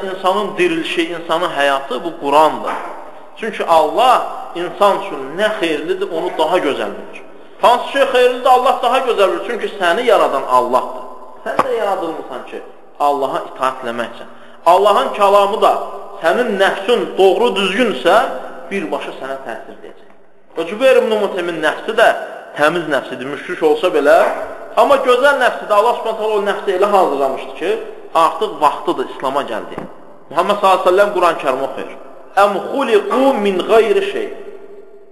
İnsanın dirilişi, insanın həyatı bu Qurandır. Çünki Allah insan üçün nə xeyirlidir, onu daha gözəl bilir. Hansı şey xeyirlidir, Allah daha gözəl bilir. Çünki səni yaradan Allahdır. Sən də yaradılmısan ki, Allaha itaat eləmək üçün. Allahın kəlamı da sənin nəfsin doğru düzgünsə, birbaşa sənə təsir edəcək. Və Cübeyr ibn Mut'imin nəfsi də təmiz nəfsidir, müşrik olsa belə, amma gözəl nəfsidir. Allah Subhanahu taala o nəfsi elə hazırlamışdı ki, artıq vaxtıdır İslam'a gəldi. Muhammed sallallahu əleyhi və səlləm Quran-Kərimi oxuyur. Əm xuliqu min qeyri şey.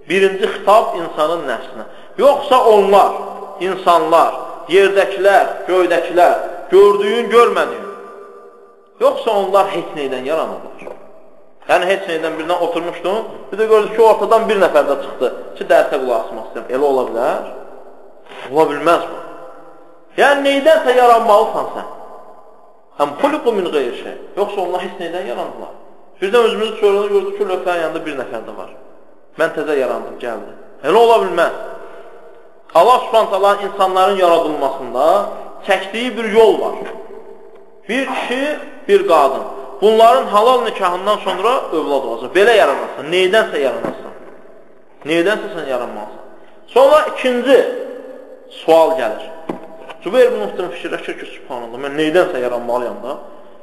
Birinci xitab insanın nəfsinə. Yoxsa onlar, insanlar, yerdəkilər, göydəkilər, gördüyün, görmədiyin. Yoxsa onlar heç neydən yaranırlar. Yəni heç neydən birindən oturmuşdun, bir də gördük ki, ortadan bir nəfər də çıxdı ki, dərsə qulaq asmaq istəyirəm. Elə ola bilər? Ola bilməz bu. Yəni neydənsə yaranmalısan sən. Həm xuliqu min qeyri şey. Yoxsa onlar heç neydən yarandılar. Birdən özümüzü çörəndə gördük ki, lövhənin yanında bir nəfər də var. Mən təzə yarandım, gəldi. Elə ola bilməz. Allah Subhanahu taala insanların yaradılmasında çəkdiyi bir yol var. Bir kişi, bir qadın. Bunların halal nikahından sonra övlad olacaq. Belə yaranarsan, neydənsə yaranarsan. Neydənsə sən yaranmalısan. Sonra ikinci sual gəlir. Cübeyr ibn Mut'im fikirləşir ki, Subhanallah, mən neydənsə yaranmalıyam da.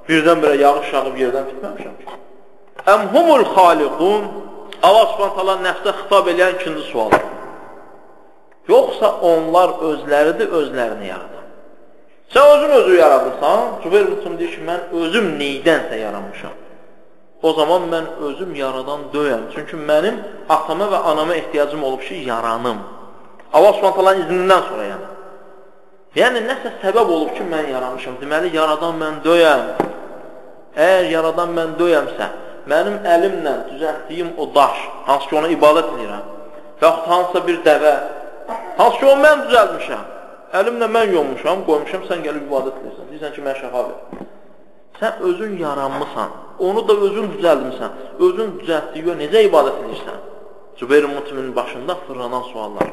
Birdən-birə yağış yağıb yerdən bitməmişəm ki. Əm humul xaliqun. Allah Subhanahu taala nəfsə xitab eləyən ikinci sual. Yoxsa onlar özləridir, özlərini yaradan. Sən özün özü yaradırsan, Cübeyr ibn Mut'im deyir ki, mən özüm neydənsə yaranmışam. O zaman mən özüm yaradan deyəm. Çünki mənim atama və anama ehtiyacım olub ki, yaranım. Allah Subhanahu taalanın iznindən sonra yəni. Yəni nəsə səbəb olub ki, mən yaranmışam. Deməli, yaradan mən deyəm. Əgər yaradan mən deyəmsə, mənim əlimlə düzəltdiyim o daş, hansı ki ona ibadət edirəm, və yaxud hansısa bir dəvə, hansı ki onu mən düzəltmişəm, əlimlə mən yonmuşam, qoymuşam, sən gəlib ibadət edirsən. Deyirsən ki, mən şəfa ver. Sən özün yaranmısan, onu da özün düzəltmisən, özün düzəltdiyi necə ibadət edirsən? Cübeyr ibn Mut'imin başında fırlanan suallar.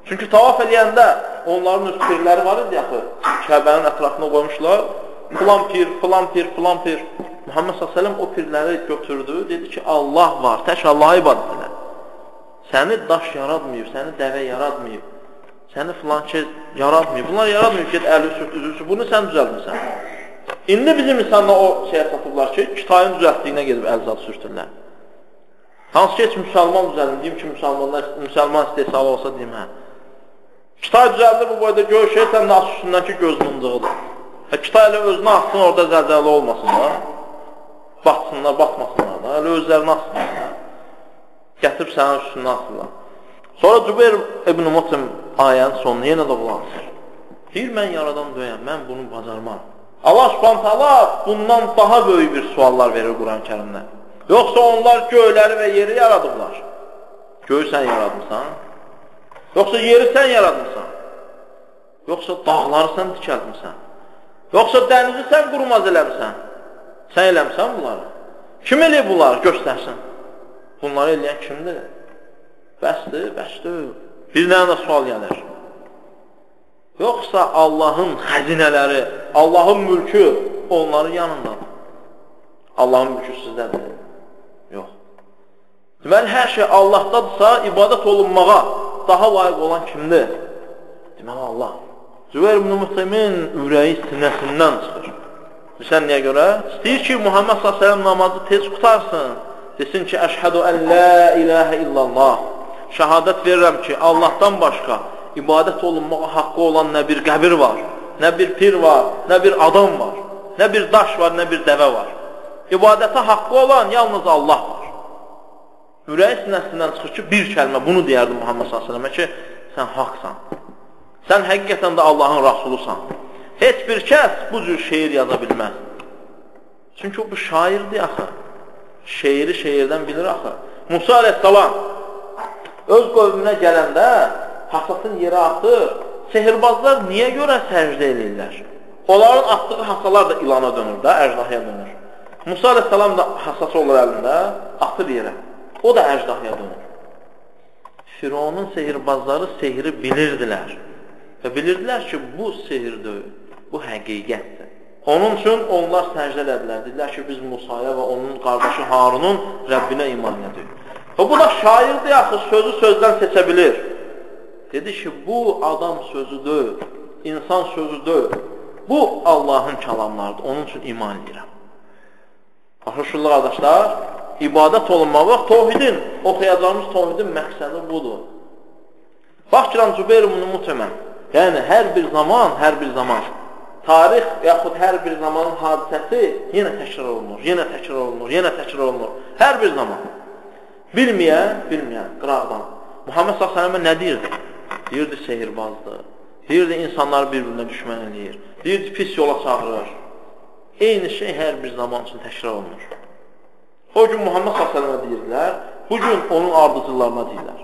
Çünki tavaf eləyəndə onların öz pirləri var idi axı, Kəbənin ətrafına qoymuşlar, filan pir, filan pir, filan pir. Muhammed sallallahu əleyhi və səlləm o pirləri götürdü, dedi ki, Allah var, tək Allaha ibadət elə. Səni daş yaratmayıb, səni dəvə yaratmayıb, səni filan şey yaratmayıb. Bunlar yaratmayıb, get əli sürt, üzü sürt, bunu sən düzəltmirsən. İndi bizim insanlar o şeyə çatıblar ki, Kitayın düzəltdiyinə gedib əl zad sürtürlər. Hansı ki, heç müsəlman düzəldin, deyim ki, müsəlmanlar, müsəlman istehsalı olsa deyim, hə. Kitay düzəldir bu boyda göy şey, sən də as üstündən ki, göz mıncığıdır. Kitay elə özünü atsın, orada zəlzələ olmasın da. Batsınlar, batmasınlar da. Elə özlərini atsınlar da. Gətirib sənin üstündən atsınlar. Sonra Cübeyr ibn Mut'im ayənin sonunu yenə də qulaq asır. Deyir, mən yaradan deyəm, mən bunu bacarmam. Allah Subhanahu taala bundan daha böyük bir suallar verir Quran-Kərimdə. Yoxsa onlar göyləri və yeri yaradıblar. Göyü sən yaradmısan? Yoxsa yeri sən yaradmısan? Yoxsa dağları sən dikəltmisən? Yoxsa dənizi sən qurmaz eləmisən? Sən eləmisən bunları? Kim eləyib bunları? Göstərsin. Bunları eləyən kimdir? Bəsdir, bəsdir. Bir dənə də sual gəlir. Yoxsa Allahın xəzinələri, Allahın mülkü onların yanındadır. Allahın mülkü sizdədir. Yox. Deməli, hər şey Allahdadırsa, ibadət olunmağa daha layiq olan kimdir? Deməli, Allah. Cübeyr ibn Mut'imin ürəyi sinəsindən çıxır. Sən niyə görə? İstəyir ki, Muhammed sallallahu əleyhi və səlləm namazı tez qutarsın. Desin ki, əşhədu ən la ilahə illallah. Şəhadət verirəm ki, Allahdan başqa ibadət olunmağa haqqı olan nə bir qəbir var, nə bir pir var, nə bir adam var, nə bir daş var, nə bir dəvə var. İbadətə haqqı olan yalnız Allah var. Ürəyi sinəsindən çıxır ki, bir kəlmə bunu deyərdi Muhammed sallallahu əleyhi və səlləmə ki, sən haqsan. Sən həqiqətən də Allahın rəsulusan. Heç bir kəs bu cür şeir yaza bilməz. Çünki o bu şairdir axı. Şeiri şeirdən bilir axı. Musa əleyhissalam öz qövmünə gələndə hasasını yerə atır. Sehirbazlar niyə görə səcdə eləyirlər? Onların atdığı hasalar da ilana dönür də, əjdahaya dönür. Musa əleyhissalam da hasası olur əlində, atır yerə. O da əjdahaya dönür. Fironun sehirbazları sehri bilirdilər. Və bilirdilər ki, bu sehir deyil, bu həqiqətdir. Onun üçün onlar səcdə elədilər. Dedilər ki, biz Musaya və onun qardaşı Harunun Rəbbinə iman edirik. Və bu da şairdir axı, sözü sözdən seçə bilir. Dedi ki, bu adam sözüdür, insan sözüdür. Bu Allahın kəlamlarıdır, onun üçün iman edirəm. Başa qardaşlar, ibadət olunmaq, tohidin, oxuyacağımız tohidin məqsədi budur. Bax ki, Cübeyr ibn Mut'imə, yəni hər bir zaman, hər bir zaman, tarix yaxud hər bir zamanın hadisəsi yenə təkrar olunur, yenə təkrar olunur, yenə təkrar olunur. Hər bir zaman. Bilməyən, qıraqdan. Muhammed s.ə.v nə deyirdi? Deyirdi, sehirbazdır. Deyirdi, insanları bir-birinə düşmən eləyir. Deyirdi, pis yola çağırır. Eyni şey hər bir zaman üçün təkrar olunur. O gün Muhammed s.ə.və deyirdilər, bugün onun ardıcıllarına deyirlər.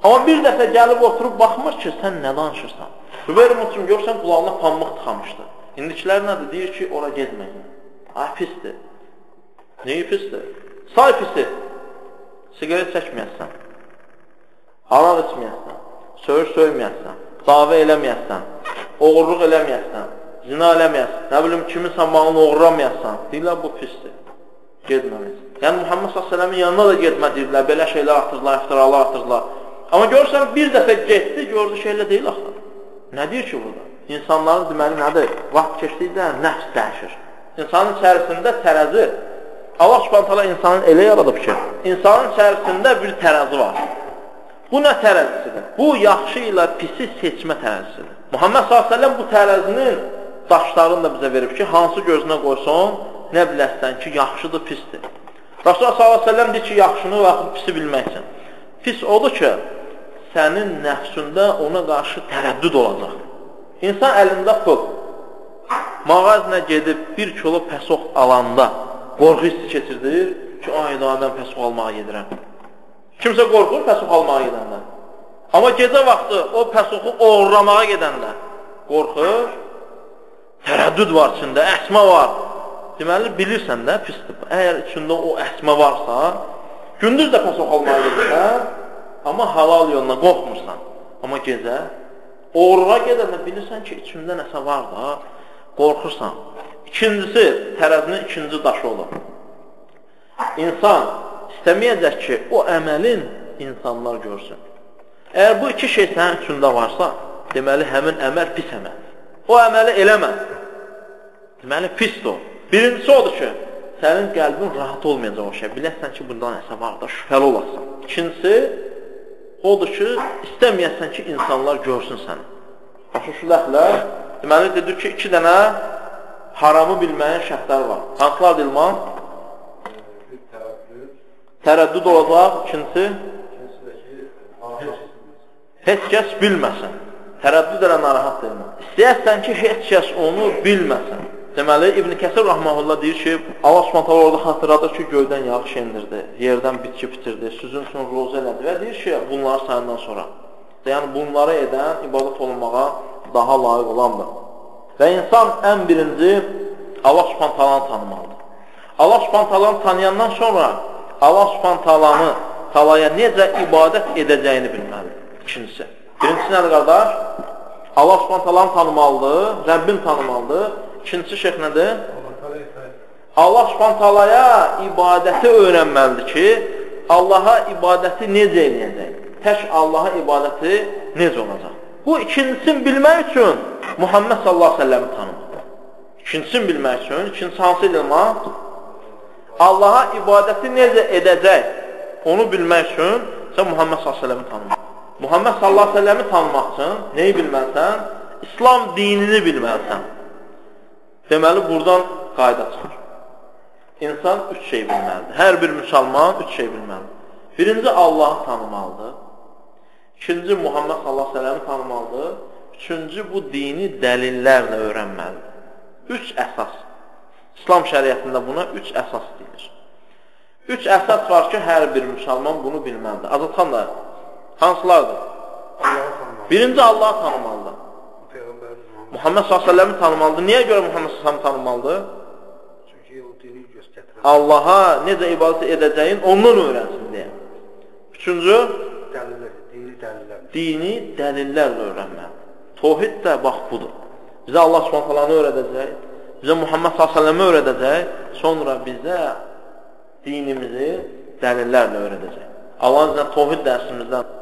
Amma bir dəfə gəlib oturub baxmır ki, sən nə danışırsan? Cübeyr ibn Mut'im görsən, qulağına pambıq tıxamışdı. İndikilər nədir? Deyir ki, ora getməyin. Ay, pisdir. Neyi pisdir? Say pisi. Siqaret çəkməyəsən, araq içməyəsən, söyüş söyməyəsən, dava eləməyəsən, oğurluq eləməyəsən, zina eləməyəsən, nə bilim, kiminsə malını oğurlamayasan. Deyirlər, bu pisdir. Getməməlisən. Yəni, Muhammed s.ə.v-in yanına da getmə deyirlər, belə şeylər atırlar, iftiralar atırlar. Amma görürsən, bir dəfə getdi, gördü şeylə deyil axı. Nə deyir ki burada? İnsanların deməli nədir? Vaxt keçdikcə nəfs dəyişir. İnsanın içərisində tərəzi, Allah Subhanahu taala insanın elə yaradıb ki, insanın içərisində bir tərəzi var. Bu nə tərəzisidir? Bu, yaxşı ilə pisi seçmə tərəzisidir. Muhammed s.ə.v bu tərəzinin daşlarını da bizə verib ki, hansı gözünə qoysun, nə biləsən ki, yaxşıdır, pisdir. Rasulullah s.ə.v deyir ki, yaxşını və yaxud pisi bilmək üçün. Pis odur ki, sənin nəfsündə ona qarşı tərəddüd olacaq. İnsan əlində pul, mağazinə gedib bir kilo pəsox alanda qorxu hissi keçirdir ki, ay daha mən pəsox almağa gedirəm. Kimsə qorxur pəsox almağa gedəndə. Amma gecə vaxtı o pəsoxu oğurlamağa gedəndə qorxur, tərəddüd var içində, əsmə var. Deməli, bilirsən də pisdir. Əgər içində o əsmə varsa, gündüz də pəsox almağa gedirsən, amma halal yoluna qorxmursan. Amma gecə oğurluğa gedəndə bilirsən ki, içində nəsə var da, qorxursan. İkincisi, tərəzinin ikinci daşı olur. İnsan istəməyəcək ki, o əməlin insanlar görsün. Əgər bu iki şey sənin içində varsa, deməli, həmin əməl pis əməldir. O əməli eləmə. Deməli, pisdir o. Birincisi odur ki, sənin qəlbin rahat olmayacaq o şey. Biləsən ki, bundan nəsə var da, şübhəli olasan. İkincisi, odur ki, istəməyəsən ki, insanlar görsün səni. Başa düşürlər. Deməli, dedik ki, iki dənə haramı bilməyin şərtləri var. Hansılar İlman? Tərəddüd olacaq. İkincisi, heç kəs bilməsin. Tərəddüd elə narahat deyilmə. İstəyəsən ki, heç kəs onu bilməsin. Deməli, İbn Kəsir rahmehullah deyir ki, Allah Subhanahu taala orada xatırladır ki, göydən yağış endirdi, yerdən bitki bitirdi, sizin üçün roza elədi və deyir ki, bunları sayandan sonra. Yəni, bunları edən ibadət olunmağa daha layiq olandır. Və insan ən birinci Allah Subhanahu taalanı tanımalıdır. Allah Subhanahu taalanı tanıyandan sonra Allah Subhanahu taalaya necə ibadət edəcəyini bilməlidir. İkincisi. Birincisi nədir qardaş? Allah Subhanahu taalanı tanımalıdır, Rəbbini tanımalıdır. İkincisi şeyx nədir? Allah Subhanahu taalaya ibadəti öyrənməlidir ki, Allaha ibadəti necə eləyəcək? Tək Allaha ibadəti necə olacaq? Bu ikincisini bilmək üçün Muhammed sallallahu əleyhi və səlləmi tanımalıdır. İkincisini bilmək üçün, ikincisi hansı ilman? Allaha ibadəti necə edəcək? Onu bilmək üçün sən Muhammed sallallahu əleyhi və səlləmi tanımalısan. Muhammed sallallahu əleyhi və səlləmi tanımaq üçün neyi bilməlisən? İslam dinini bilməlisən. Deməli, buradan qayda çıxır. İnsan üç şey bilməlidir. Hər bir müsəlman üç şey bilməlidir. Birinci, Allahı tanımalıdır. İkinci, Muhammed sallallahu əleyhi və səlləmi tanımalıdır. Üçüncü, bu dini dəlillərlə öyrənməlidir. Üç əsas. İslam şəriətində buna üç əsas deyilir. Üç əsas var ki, hər bir müsəlman bunu bilməlidir. Azadxan da, hansılardır? Birinci, Allahı tanımalıdır. Muhammed s.ə.v-i tanımalıdır. Niyə görə Muhammed s.ə.v-i tanımalıdır? Çünki o dini göstərir. Allaha necə ibadət edəcəyin ondan öyrənsin deyə. Üçüncü, dəlillər, dini dəlillər. Dini dəlillərlə öyrənməlidir. Tohid də bax budur. Bizə Allah Subhanahu taalanı öyrədəcək, Bizə Muhammed s.ə.v-i öyrədəcək, sonra bizə dinimizi dəlillərlə öyrədəcək. Allahın izni ilə tohid dərsimizdən